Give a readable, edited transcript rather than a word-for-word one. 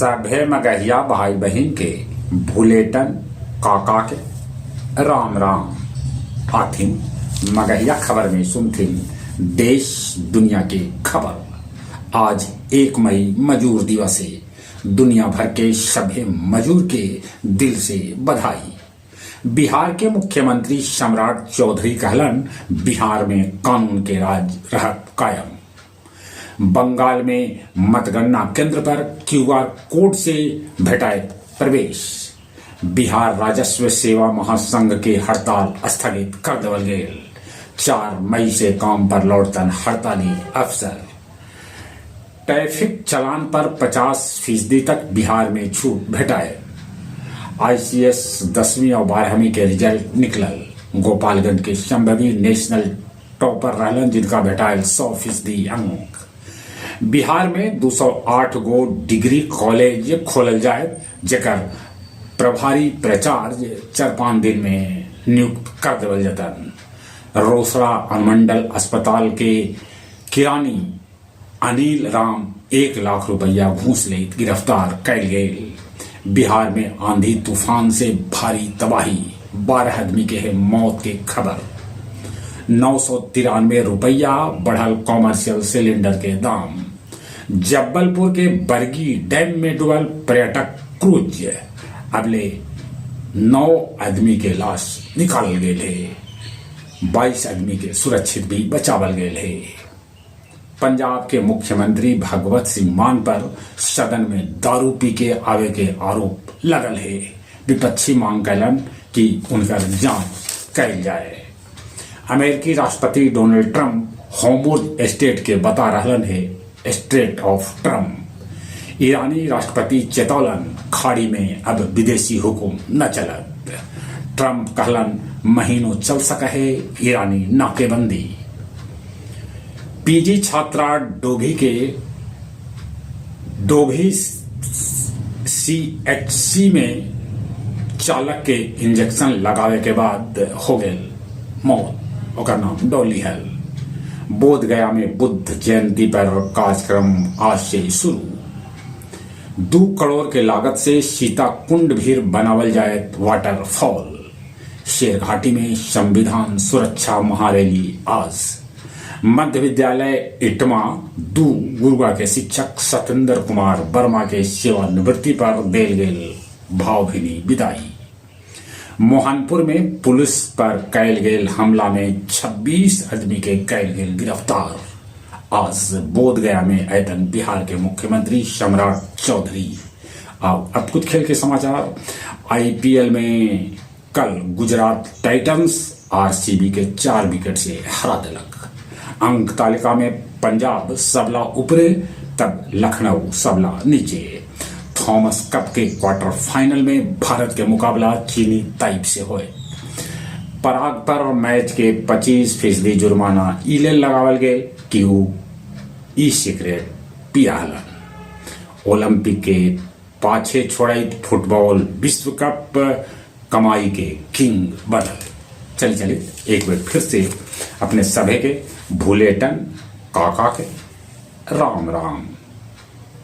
सभे मगहिया भाई बहिन के भुलेटन काका के राम राम। आथिन मगहिया खबर में सुनथिन देश दुनिया के खबर। आज 1 मई मजूर दिवस है। दुनिया भर के सभे मजूर के दिल से बधाई। बिहार के मुख्यमंत्री सम्राट चौधरी कहलन, बिहार में कानून के राज रहत कायम। बंगाल में मतगणना केंद्र पर क्यूआर कोड से भेटाए प्रवेश। बिहार राजस्व सेवा महासंघ के हड़ताल स्थगित कर देवल गेल। 4 मई से काम पर लौटतन हड़ताली अफसर। ट्रैफिक चालान पर 50% तक बिहार में छूट भेटाए। आईसीएस 10वीं और 12वीं के रिजल्ट निकलल। गोपालगंज के संभवी नेशनल टॉपर रहलन, जिनका भेटायल 100% अंक। बिहार में 208 गो डिग्री कॉलेज खोलल जाए, जेकर प्रभारी प्राचार्य 4-5 दिन में नियुक्त कर देवल जतन। रोसड़ा अनुमंडल अस्पताल के किरानी अनिल राम 1 लाख रुपया घूस लेत गिरफ्तार कैल गेल। बिहार में आंधी तूफान से भारी तबाही, 12 आदमी के है मौत के खबर। 993 रुपया बढ़ल कॉमर्शियल सिलेंडर के दाम। जबलपुर के बरगी डैम में डूबल पर्यटक क्रूज, अबले 9 आदमी के लाश निकालल गेल है। 22 आदमी के सुरक्षित भी बचावल गेल है। पंजाब के मुख्यमंत्री भगवत सिंह मान पर सदन में दारू पी के आवे के आरोप लगल है। विपक्षी मांग कैलन कि उनकर जांच कैल जाए। अमेरिकी राष्ट्रपति डोनाल्ड ट्रंप होर्मुज स्टेट के बता रहलन है स्ट्रेट ऑफ ट्रंप। ईरानी राष्ट्रपति चेतौलन, खाड़ी में अब विदेशी हुकुम न चलत। ट्रंप कहलन, महीनों चल सके है ईरानी नाकेबंदी। पीजी छात्रा डोभी के डोभी सीएचसी में चालक के इंजेक्शन लगावे के बाद हो गए मौत। ओकर नाम डॉली हल। बोध गया में बुद्ध जयंती पर कार्यक्रम आज से शुरू। 2 करोड़ के लागत से सीता कुंड भी बनावल जाए वाटरफॉल। शेरघाटी में संविधान सुरक्षा महारैली आज। मध्य विद्यालय इटमा 2 गुरुआ के शिक्षक सतेंद्र कुमार वर्मा के सेवानिवृत्ति पर देल गेल भावभीनी विदाई। मोहनपुर में पुलिस पर कैल गेल हमला में 26 आदमी के कैल गेल गिरफ्तार। आज बोध गया में ऐतन बिहार के मुख्यमंत्री सम्राट चौधरी। आओ अब कुछ खेल के समाचार। आईपीएल में कल गुजरात टाइटंस आरसीबी के 4 विकेट से हरा दिलक। अंक तालिका में पंजाब सबला ऊपरे, तब लखनऊ सबला नीचे। थॉमस कप के क्वार्टर फाइनल में भारत के मुकाबला चीनी ताइप से होए। पराग पर मैच के 25% जुर्माना इले लगावल गए कि वो ई सिगरेट पिया हलन। ओलंपिक के पाछे छोड़ाई फुटबॉल विश्व कप कमाई के किंग बनल। चलिए चलिए एक बार फिर से अपने सभे के भूलेटन काका के राम राम।